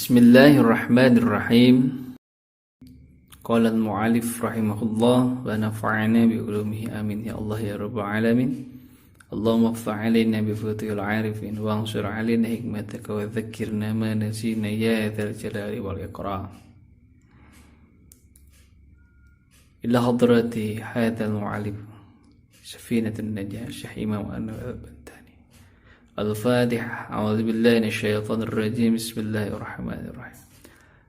Bismillahirrahmanirrahim. Qala al-mu'allif rahimahullah wa nafa'ana bi ulumihi amin ya Allah ya rabbal alamin. Allahumma ighfir alaina bi futuhil arifin wa ansur alaina hikmataka wa dhakkirna ma nasina ya dzal jalali wal ikram. Ila hadrati hadzal mu'allif safinatun najah Syekh Imam An-Nawawi. Al-Fatihah. A'udzu billahi minasy syaithanir rajim. Bismillahirrahmanirrahim.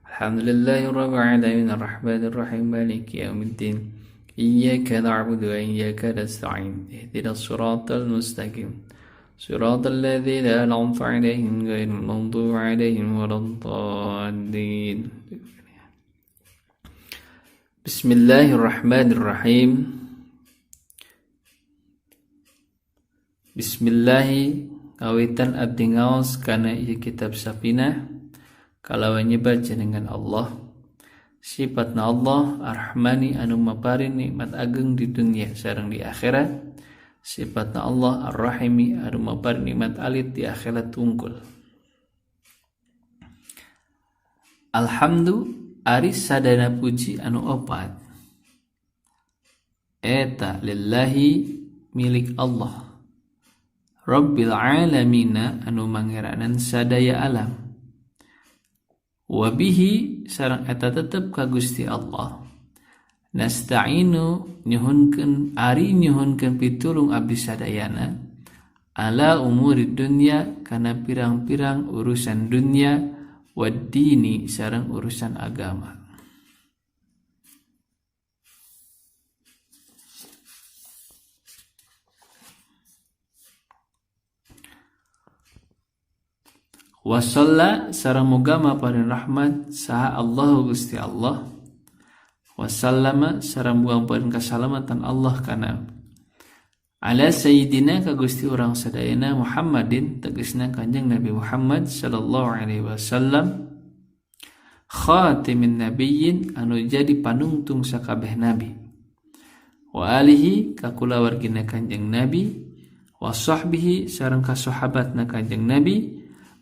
Alhamdulillahi rabbil alamin arrahmanir rahim maliki yaumiddin. Iyyaka na'budu wa iyyaka nasta'in. Ihdinas siratal mustaqim. Siratal ladzina an'amta 'alaihim ghairil maghdubi 'alaihim waladdallin. Bismillahirrahmanirrahim. Bismillahi kawitan abdi ngaos kana ieu kitab Safinah kalawan nyebat jenengan Allah. Sifatna Allah Ar-Rahmani anu maparin nikmat ageng di dunia sareng di akhirat. Sifatna Allah Ar-Rahimi anu maparin nikmat alit di akhirat tungkul. Alhamdu ari sadana puji anu opat eta lillahi milik Allah Rabbil alamina anu mangeranan sadaya alam. Wabihi sareng eta tetep ka Gusti Allah. Nasta'inu nyuhunkeun ari nyuhunkeun pitulung abdi sadayana ala umuri dunya kana pirang-pirang urusan dunya waddini sareng urusan agama. Wasalla sareng muga maparin rahmat saha Allahu Gusti Allah. Wasallama sareng muga maparin kasalamatan Allah kana ala sayyidina ka Gusti urang sadayana Muhammadin tegasna Kanjeng Nabi Muhammad sallallahu alaihi wasallam khatimin nabiyyin anu jadi panungtung sakabeh nabi wa alihi ka kulawargina Kanjeng Nabi wa sahbihi sareng ka sahabatna Kanjeng Nabi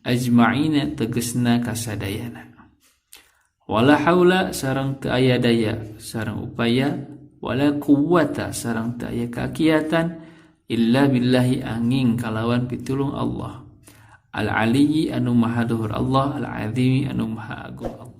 ajma'ina tegesna kasadayana. Wala haula sareng teu aya daya sareng upaya, wala quwwata sareng teu aya kakiatan illa billahi angin kalawan pitulung Allah. Al-aliyyi anu maha luhur Allah, al-azimi anu maha agung Allah.